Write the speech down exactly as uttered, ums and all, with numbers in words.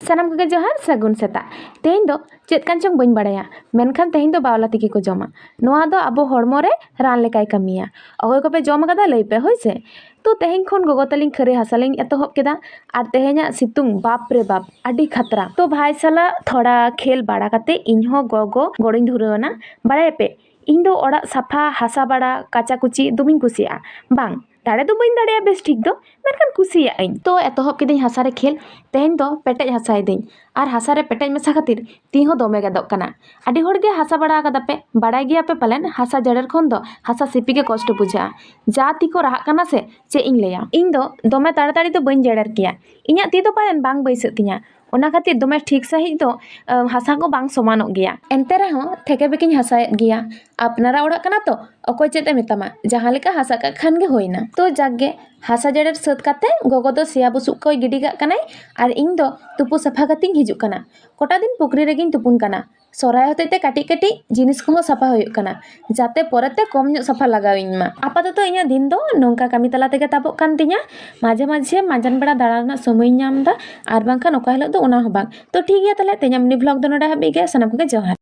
ᱥᱟᱱᱟᱢ ᱠᱚᱜᱮ ᱡᱚᱦᱟᱨ, ᱥᱟᱹᱜᱩᱱ ᱥᱮᱛᱟᱜ᱾ ᱛᱮᱦᱮᱧ ᱫᱚ ᱪᱮᱫ ᱠᱟᱱ ᱪᱚᱝ ᱵᱟᱹᱧ ᱵᱟᱲᱟᱭᱟ, ᱢᱮᱱᱠᱷᱟᱱ ᱛᱮᱦᱮᱧ ᱫᱚ ᱵᱟᱣᱞᱟ ᱛᱤᱠᱤ ᱠᱚ ᱡᱚᱢᱟ᱾ ᱱᱚᱣᱟ ᱫᱚ ᱟᱵᱚ ᱦᱚᱲᱢᱚ ᱨᱮ ᱨᱟᱱ ᱞᱮᱠᱟᱭ ᱠᱟᱹᱢᱤᱭᱟ᱾ ᱚᱠᱚᱭ ᱠᱚᱯᱮ ᱡᱚᱢ ᱟᱠᱟᱫᱟ ᱞᱟᱹᱭ ᱯᱮ, ᱦᱳᱭ ᱥᱮ? ᱛᱚ ᱛᱮᱦᱮᱧ ᱠᱷᱚᱱ ᱜᱚᱜᱚ ᱛᱟᱹᱞᱤᱧ ᱠᱷᱟᱹᱨᱟᱹᱭ ᱦᱟᱥᱟ ᱞᱤᱧ ᱮᱛᱚᱦᱚᱵ ᱠᱮᱫᱟ᱾ ᱟᱨ ᱛᱮᱦᱮᱧᱟᱜ ᱥᱤᱛᱩᱝ, ᱵᱟᱯ ᱨᱮ ᱵᱟᱯ, ᱟᱹᱰᱤ ᱠᱷᱟᱛᱨᱟ᱾ ᱛᱚ ᱵᱷᱟᱭ ᱥᱟᱞᱟᱜ ᱛᱷᱚᱲᱟ ᱠᱷᱮᱞ ᱵᱟᱲᱟ ᱠᱟᱛᱮ ᱤᱧ ᱦᱚᱸ ᱜᱚᱜᱚ ᱜᱚᱲᱚᱧ ᱫᱷᱩᱨᱟᱹᱣ ᱮᱱᱟ᱾ ᱵᱟᱲᱟᱭᱟᱯᱮ, ᱤᱧ ᱫᱚ ᱚᱲᱟᱜ ᱥᱟᱯᱷᱟ, ᱦᱟᱥᱟ ᱵᱟᱲᱟ, ᱠᱟᱪᱟ ᱠᱩᱪᱤ ᱫᱚᱢᱮᱧ ᱠᱩᱥᱤᱭᱟᱜᱼᱟ᱾ ᱵᱟᱝ, ᱫᱟᱲᱮ ᱫᱚ ᱵᱟᱹᱧ ᱫᱟᱲᱮᱭᱟᱜᱼᱟ ᱵᱮᱥ ᱴᱷᱤᱠ ᱫᱚ, ᱢᱮᱱᱠᱷᱟᱱ ᱠᱩᱥᱤᱭᱟᱜ ᱟᱹᱧ᱾ ᱛᱚ ᱮᱛᱚᱦᱚᱵ ᱠᱤᱫᱟᱹᱧ ᱦᱟᱥᱟ ᱨᱮ ᱠᱷᱮᱞ᱾ ᱛᱮᱦᱮᱧ ᱫᱚ ᱯᱮᱴᱮᱡ ᱦᱟᱥᱟᱭᱮᱫᱟᱹᱧ, ᱟᱨ ᱦᱟᱥᱟ ᱨᱮ ᱯᱮᱴᱮᱡ ᱢᱮᱥᱟ ᱠᱷᱟᱹᱛᱤᱨ ᱛᱤ ᱦᱚᱸ ᱫᱚᱢᱮ ᱜᱮᱫᱚᱜ ᱠᱟᱱᱟ᱾ ᱟᱹᱰᱤ ᱦᱚᱲ ᱜᱮ ᱦᱟᱥᱟ ᱵᱟᱲᱟ ᱟᱠᱟᱫᱟ ᱯᱮ, ᱵᱟᱲᱟᱭ ᱜᱮᱭᱟ ᱯᱮ ᱯᱟᱞᱮᱱ, ᱦᱟᱥᱟ ᱡᱮᱨᱮᱲ ᱠᱷᱚᱱ ᱫᱚ ᱦᱟᱥᱟ ᱥᱤᱯᱤ ᱜᱮ ᱠᱚᱥᱴᱚ ᱵᱩᱡᱷᱟᱹᱜᱼᱟ᱾ ᱡᱟ ᱛᱤ ᱠᱚ ᱨᱟᱦᱟᱜ ᱠᱟᱱᱟ ᱥᱮ, ᱪᱮᱫ ᱤᱧ ᱞᱟᱹᱭᱟ᱾ ᱤᱧ ᱫᱚ ᱫᱚᱢᱮ ᱛᱟᱲᱟᱛᱟᱲᱤ ᱫᱚ ᱵᱟᱹᱧ ᱡᱮᱨᱮᱲ ᱠᱮᱭᱟ, ᱤᱧᱟᱹᱜ ᱛᱤ ᱫᱚ ᱯᱟᱞᱮᱱ ᱵᱟᱝ ᱵᱟᱹᱭᱥᱟᱹᱜ ᱛᱤᱧᱟ᱾ ᱚᱱᱟ ᱠᱷᱟᱹᱛᱤᱨ ᱫᱚᱢᱮ ᱴᱷᱤᱠ ᱥᱟᱺᱦᱤᱡ ᱫᱚ, ᱟᱹ, ᱦᱟᱥᱟ ᱠᱚ ᱵᱟᱝ ᱥᱚᱢᱟᱱᱚᱜ ᱜᱮᱭᱟ᱾ ᱮᱱᱛᱮ ᱨᱮᱦᱚᱸ ᱛᱷᱮᱠᱮ ᱵᱮᱠᱮᱧ ᱦᱟᱥᱟᱭᱮᱫ ᱜᱮᱭᱟ᱾ ᱟᱯᱱᱟᱨᱟᱜ ᱚᱲᱟᱜ ᱠᱟᱱᱟ ᱛᱚ, ᱚᱠᱚᱭ ᱪᱮᱫ ᱮ ᱢᱮᱛᱟᱢᱟ, ᱡᱟᱦᱟᱸ ᱞᱮᱠᱟ ᱦᱟᱥᱟ ᱠᱟᱜ ᱠᱷᱟᱱ ᱜᱮ ᱦᱩᱭᱱᱟ᱾ ᱛᱚ ᱡᱟᱠ ᱜᱮ, ᱦᱟᱥᱟ ᱡᱮᱨᱮᱲ ᱥᱟᱹᱛ ᱠᱟᱛᱮ ᱜᱚᱜᱚ ᱫᱚ ᱥᱮᱭᱟ ᱵᱩᱥᱩᱵ ᱠᱚᱭ ᱜᱤᱰᱤ ᱠᱟᱜ ᱠᱟᱱᱟᱭ, ᱟᱨ ᱤᱧ ᱫᱚ ᱛᱩᱯᱩ ᱥᱟᱯᱷᱟ ᱠᱟᱛᱮᱧ ᱦᱤᱡᱩᱜ ᱠᱟᱱᱟ᱾ ᱠᱚᱴᱟ ᱫᱤᱱ ᱯᱩᱠᱷᱨᱤ ᱨᱮᱜᱮᱧ ᱛᱩᱯᱩᱱ ᱠᱟᱱᱟ᱾ ᱥᱚᱨᱦᱟᱭ ᱦᱚᱛᱮᱡ ᱛᱮ ᱠᱟᱹᱴᱤᱡ ᱠᱟᱹᱴᱤᱡ ᱡᱤᱱᱤᱥ ᱠᱚᱦᱚᱸ ᱥᱟᱯᱷᱟ ᱦᱩᱭᱩᱜ ᱠᱟᱱᱟ, ᱡᱟᱛᱮ ᱯᱚᱨᱮᱛᱮ ᱠᱚᱢ ᱧᱚᱜ ᱥᱟᱯᱷᱟ ᱞᱟᱜᱟᱣᱤᱧ ᱢᱟ᱾ ᱟᱯᱟᱛᱚᱛᱚ ᱤᱧᱟᱹᱜ ᱫᱤᱱ ᱫᱚ ᱱᱚᱝᱠᱟ ᱠᱟᱹᱢᱤ ᱛᱟᱞᱟ ᱛᱮᱜᱮ ᱛᱟᱵᱚᱜ ᱠᱟᱱ ᱛᱤᱧᱟ᱾ ᱢᱟᱡᱷᱮ ᱢᱟᱡᱷᱮ ᱢᱟᱸᱡᱟᱱ ᱵᱮᱲᱟ ᱫᱟᱬᱟ ᱨᱮᱱᱟᱜ ᱥᱚᱢᱚᱭᱤᱧ ᱧᱟᱢ ᱮᱫᱟ, ᱟᱨ ᱵᱟᱝᱠᱷᱟᱱ ᱚᱠᱟ ᱦᱤᱞᱳᱜ ᱫᱚ ᱚᱱᱟ ᱦᱚᱸ ᱵᱟᱝ᱾ ᱛᱚ ᱴᱷᱤᱠ ᱜᱮᱭᱟ, ᱛᱟᱦᱞᱮ ᱛᱮᱦᱮᱧᱟᱜ ᱢᱤᱱᱤ ᱵᱷᱞᱚᱜ ᱫᱚ ᱱᱚᱰᱮ ᱦᱟᱹᱵᱤᱡ ᱜᱮ᱾ ᱥᱟᱱᱟᱢ ᱠᱚᱜᱮ ᱡᱚᱦᱟᱨ᱾